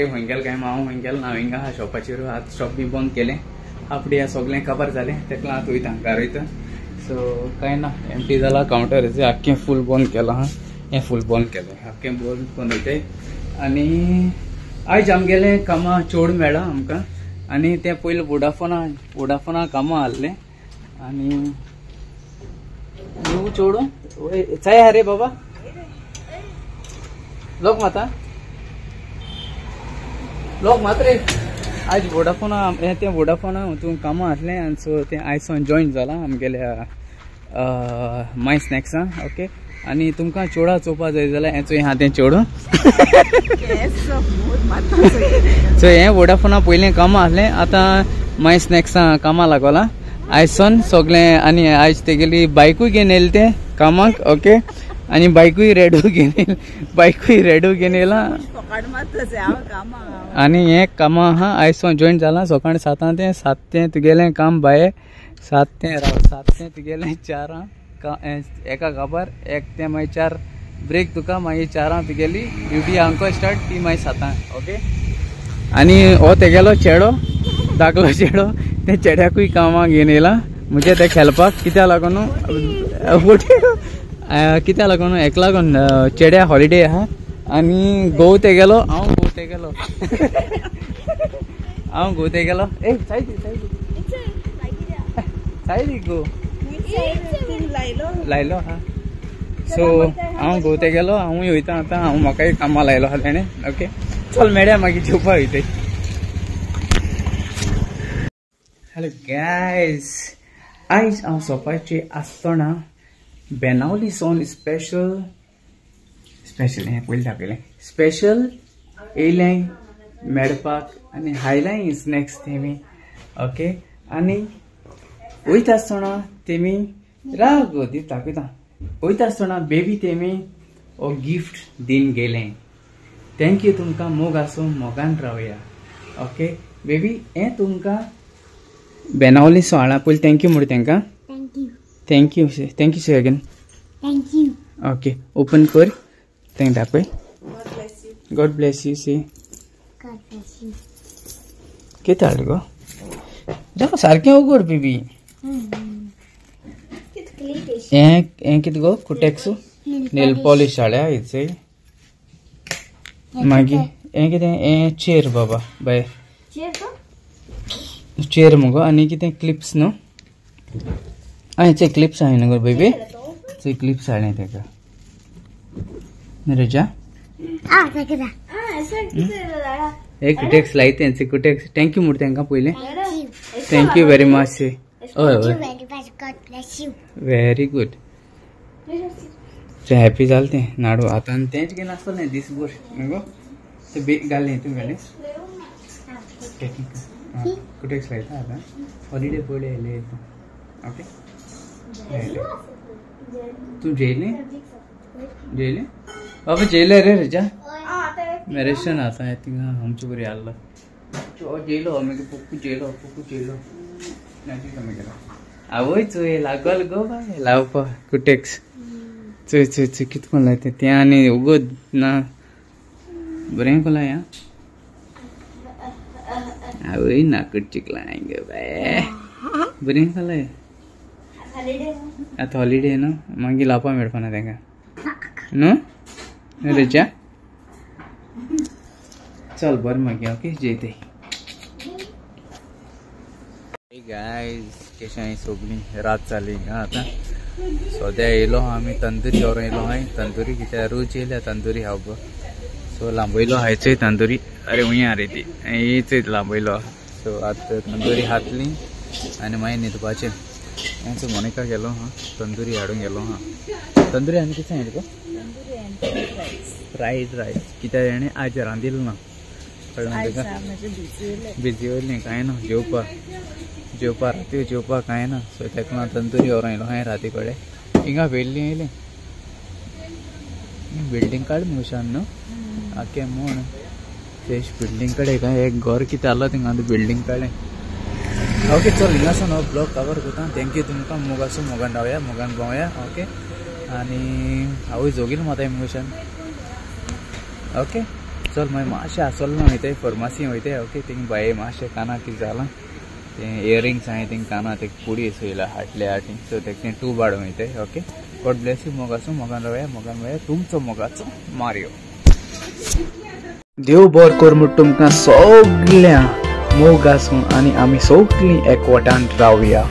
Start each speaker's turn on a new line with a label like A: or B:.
A: मारे खंय गेल काय हांव खंय गेल ना, हांव हिंगा आहा शॉपाचेर. आतां शॉप बी बंद केलें, आपडी सगळें कबर जालें, तेका आतां वयता घरा वयता. सो कांय ना, एमटी जाला कावंटर, आख्खें फूल बंद केलां आहा, हें फूल बंद केलें, आख्खें बंद करून वयताय. आनी आयज आमगेलें कामां चोड मेळ्ळां आमकां. आनी तें पयलीं वोडाफोना कामां आहलें. आनी न्हू चोडू चाय हा रे बाबा, लोक माता लोक मात रे. आयज वोडाफोना हें तें वोडाफोना हितून कामां आसलें आनी सो तें आयज सावन जॉयन जालां आमगेल्या माय स्नॅक्सां. ओके, आनी तुमकां चेडा चोवपा जाय जाल्यार हें चोय आहा तें चेडूं. सो हें वोडाफोना पयलीं कामां आसलें, आतां माय स्नॅक्सां कामां लागोलां आयज सावन सगळें. आनी आयज तेगेली बायकूय घेवन येयलें तें कामाक. ओके, आनी बायकूय रेडू घेवन येयलें, बायकूय रेडू घेवन येयलां. आनी हें कामां आहा आयज सावन जॉयन जालां सकाळीं 7 ते 7 तें तुगेलें काम बाये, 7 ते राव 7 ते तुगेलें 4 एका काबार 1 ते मागीर 4 ब्रेक तुका, मागीर 4 तुगेली ड्युटी आमकां स्टार्ट ती मागीर 7. ओके, आनी हो तेगेलो चेडो, धाकलो चेडो, ते चेड्याकूय कामाक घेवन येयला म्हणजे ते खेळपाक. कित्याक लागून कित्याक लागून हेका लागून चेड्या हॉलिडे आहा. आनी घोव तेगेलो, हांव घोव तेगेलो, हांव घोव तेगेलो. ए सायदी सायदी सायदी घोव लायलो आहा. सो हांव घोव तेगेलो, हांवूय वयता आतां, हांव म्हाकाय कामां लायलो आहा तेणें. ओके, चल मेळया मागीर जेवपा वयताय. हॅलो गायज, आयज हांव सोपाचेर आसतना बेनावली सावन स्पेशल स्पेशल हें पयलीं दाखयलें, स्पेशल येयलें मेळपाक आनी हायलाय स्नॅक्स तेमी. ओके, आनी वयता आसतना तेमी राव गो दी दाखयता, वयता आसतना बेबी तेमी हो गिफ्ट दिवन गेलें. Thank you तुमकां, मोग आसूं, मोगान रावया. ओके बेबी, हें तुमकां बेनावली सावन हाडलां. पयलीं thank you म्हण तेंकां. Thank you, thank you say again.
B: Thank you.
A: Okay, open कर तेंक दाखय. God bless you say.
B: God bless you.
A: कितें हाडलें गो? जावं सारकें उगड बेबी. हें हें कितें गो? कुटेक्स नेल पॉलिश हाडल्या हेचें. मागीर हें कितें? हें चेर बाबा बाय, चेर मुगो. आनी कितें क्लिप्स न्हू? आं हेचे क्लिप्स हाडले न्हू गो बेबी, ते क्लिप्स हाडले तेका. रजा हे कुटेक्स लायते, कुटेक्स. Thank you म्हण तेंकां पयलें. Thank you very much. हय हय, व्हेरी गुड. तें हॅपी जालें तें नाडू. आतां तेंच घेवन आसतलें दीसभर मगो. तें बेग घालें हितून घालें, कुटेक्स लायता आतां. हॉलिडे पयलें येयलें. ओके, तूं जेयलें? जेयलें बाबा? जेयलें रे रजा? मॅरेशन आतां थिंगा आमचे बरी आहलो. जेयलो मागीर पप्पू जेयलो, पप्पू जेयलो मागीर. आवय चोय लागल गो बाय लावपा कुटेक्स. चोय चोय चोय कितें कोण लायता तें. आनी उगोद ना बरें कोलाय. आं आवय नाकट चिकलां गे बाय, बरें कोलाय. आतां हॉलिडे न्हू, मागीर लावपा मेळपाना तेंकां न्हू रजा. चल बरें मागीर. ओके, जेयताय. गायज, केशें सगळीं रात जाली आतां. सद्या येयलो आमी तंदुरी व्हरोन येयलो हांवें. तंदुरी कित्याक रूच येयल्या तंदुरी खावपाक. सो लांबयलो हायचोय तंदुरी. अरे हुंय रे ती हेचय लांबयलो. सो आतां तंदुरी खातली आनी मागीर न्हिदपाचें. हेंच मोनिका गेलो हा, तंदुरी हाडूंक गेलो हा. तंदुरी आनी कितें सांगितलें गो? Fried rice. कित्याक हेणें आज रांदिल ना, कळ्ळें तुका? बिजी वयलें कांय ना, जेवपाक जेवपाक राती जेवपाक कांय ना. सो तेका लागून तंदुरी व्हरोन येयलो हांवें राती कडेन. हिंगा वेल्ली येयलें बिल्डींग काड मुगो न्हू आख्खें म्हूण तेश बिल्डींग कडेन काय एक घर कितें आहलो थिंगा बिल्डींग कडेन. ओके चल, हिंगासून हो ब्लॉग कवर करता. Thank you तुमकां, मोग आसूं, मोगान रावया, मोगान भोंवया. ओके, आनी हांवूय जोगील माताय मुगोशान. ओके. चल मागीर मातशें आसोल्ला वयताय फार्मासी वयताय. ओके थिंग बाये मातशें काना कितें जालां तें इयरिंग्स हांवें थिंग काना ते पुडी येयला हाटले हाटी सो तेका तें टूब हाडूंक वयताय. Okay God Blaise you. मोगाचो मोगान रावया मोगान वया. तुमचो मोगाचो मारियो. देव बर कर म्हूण तुमकां सगळ्यां मोग आसूं आनी आमी सगळीं एकवटान रावया.